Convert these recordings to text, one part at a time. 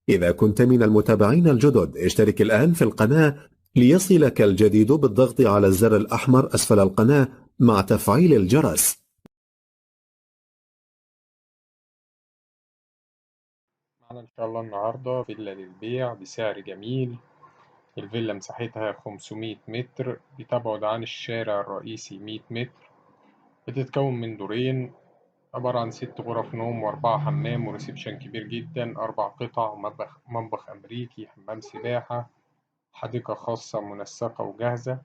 إذا كنت من المتابعين الجدد اشترك الآن في القناة ليصلك الجديد بالضغط على الزر الأحمر أسفل القناة مع تفعيل الجرس. معنا إن شاء الله النهاردة فيلا للبيع بسعر جميل. الفيلا مساحتها 500 متر، بتبعد عن الشارع الرئيسي 100 متر، بتتكون من دورين، عبارة عن 6 غرف نوم و4 حمام وريسبشن كبير جدا، 4 قطع، مطبخ أمريكي، حمام سباحة، حديقة خاصة منسقة وجاهزة.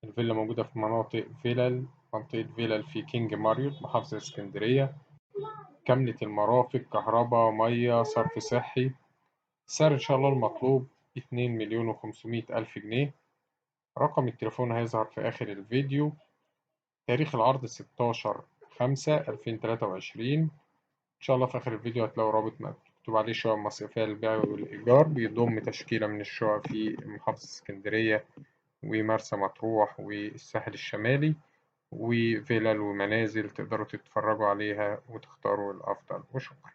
الفيلا موجودة في مناطق فيلل، منطقة فيلل في كينج ماريوت محافظة اسكندرية. كاملة المرافق، كهرباء، مية، صرف صحي. السعر إن شاء الله المطلوب 2,500,000 جنيه. رقم التليفون هيظهر في آخر الفيديو. تاريخ العرض 16/5/2023. إن شاء الله في آخر الفيديو هتلاقوا رابط مكتوب عليه شقق مصيفية للبيع والإيجار، بيضم تشكيلة من الشقق في محافظة اسكندرية ومرسى مطروح والساحل الشمالي، وفيلل ومنازل تقدروا تتفرجوا عليها وتختاروا الأفضل. وشكرا.